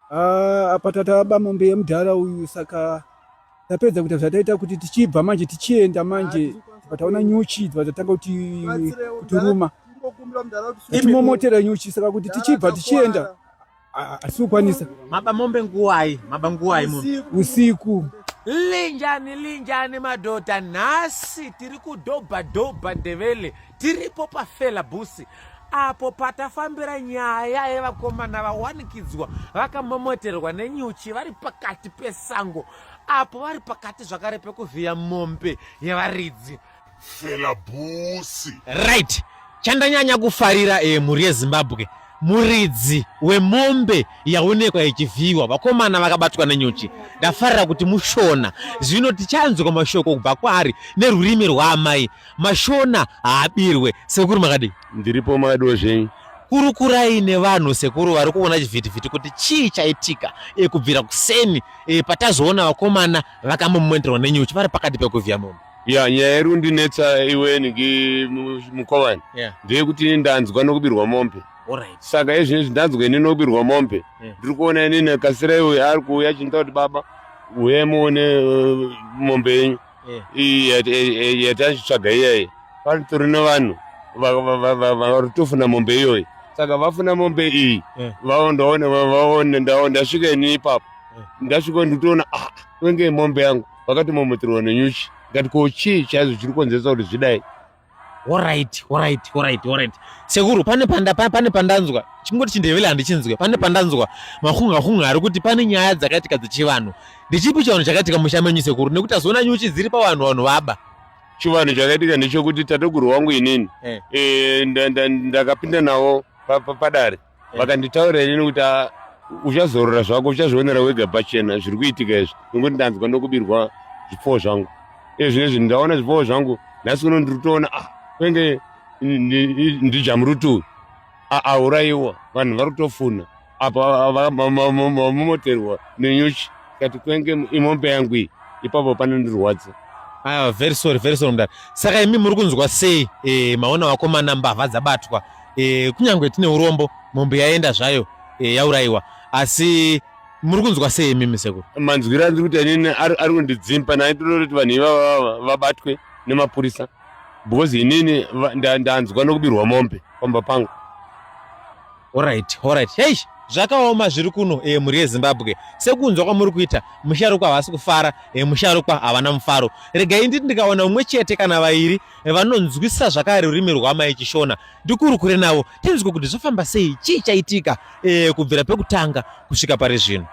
Ah, apa tataba mombe yemudhara uyu saka tapedza kuita zvataita kuti tichibva manje tichienda manje tibva taona nyuchi tibva tatanga kuti kutiruma timomotera nyuchi saka kuti tichibva tichienda hatisi kukwanisa. Maba mombe nguwai? Maba nguwai mombe? Usiku. Linjani linjani madhodha, nhasi tiri kudhobha dhobha Ndevele, tiripo pafela busi apo patafambira nyaya yevakomana vawanikidzwa vakamomoterwa nenyuchi vari pakati pesango apo vari pakati zvakare pekuvhiya mombe yevaridzi. Fela busi. Right, chandanyanya kufarira eh, mhuri yeZimbabwe muridzi wemombe yaonekwa ichivhiyiwa vakomana vakabatwa nenyuchi. Ndafarira kuti mushona zvino tichanzwa mashoko kubva kwaari nerurimi rwaamai. Mashona haabirwe. Sekuru makadii? Ndiripo, makadiwo zvenyu? Kurukurai nevanhu sekuru vari kuona chivhitivhiti kuti chii chaitika e, kubvira kuseni e, patazoona vakomana vakamomoterwa nenyuchi vari pakati pekuvhiya mombe. Ya, nyaya iri kundinetsa iwe niki mukovani ndeyekuti ndanzwa nokubirwa mombe. Alright. Saka izvezvi ndanzwa ini nokubirwa mombe. Ndiri kuona inini kasira iwe ari kuuya achindiita kuti baba uyai muone mombe yenyu iyi yatachitsvaga iyayi. Panotori nevanhu vari kutofuna mombe iyoyi. Saka vafuna mombe iyi vaondaone vaone ndasvika ini ipapo. Ndasvika ndikutoona ah wenge mombe yangu vakatomomoterwa nenyuchi. Ndikati ko chii chaizvo chiri kukonzeresa kuti zvidai? Alright, alright, alright, alright. Sekuru, pane panda pane pandanzwa. Chingoti chindevele handichinzwe. Pane pandanzwa mahunga hunga ari kuti pane nyaya dzakaitika dzechivanhu. Ndechipi chivanhu chakaitika musha menyu sekuru? Nekuti azoona nyuchi dziri pavanhu vanhu vaba. Chivanhu chakaitika ndechekuti tateguru wangu inini eh, ndakapinda navo padare vakanditaurira inini kuti ah, uchazorora zvako uchazvionera wega pachena zviri kuitika izvi nekuti ndanzwa ndokubirwa zvipfuwo zvangu iye zvinezvi ndaona zvipfuwo zvangu nhasi uno ndiri kutoona ah kwenge ndijamuruti uyu aurayiwa vanhu vari kutofuna apa vamomoterwa nenyuchi kati kwenge imombe yangu iyi ipapo panondirwadza. Ah, very sorry, very sorry mudara. Saka imi muri kunzwa sei eh, maona vakomana mbavha dzabatwa eh, kunyange tine urombo mombe yaenda zvayo eh, yaurayiwa asi muri kunzwa sei imimi sekuru? Manzwiro andiri kuita inini ari kundidzimba naye ndinoda kuti vanhu ivava vabatwe nemapurisa because inini ndanzwa nokubirwa mombe pamba pangu. Alright, alright. Hey, zvakaoma zviri kuno e, mhuri yeZimbabwe. Sekunzwa kwamuri kuita, musharukwa havasi kufara, e, musharukwa havana mufaro. Regai nditi ndikawana umwe chete kana vairi eh, vanonzwisisa zvakare rurimi rwamai Chishona, ndikurukure navo tinzwe kuti zvafamba sei, chii chaitika e, kubvira pekutanga kusvika pari zvino.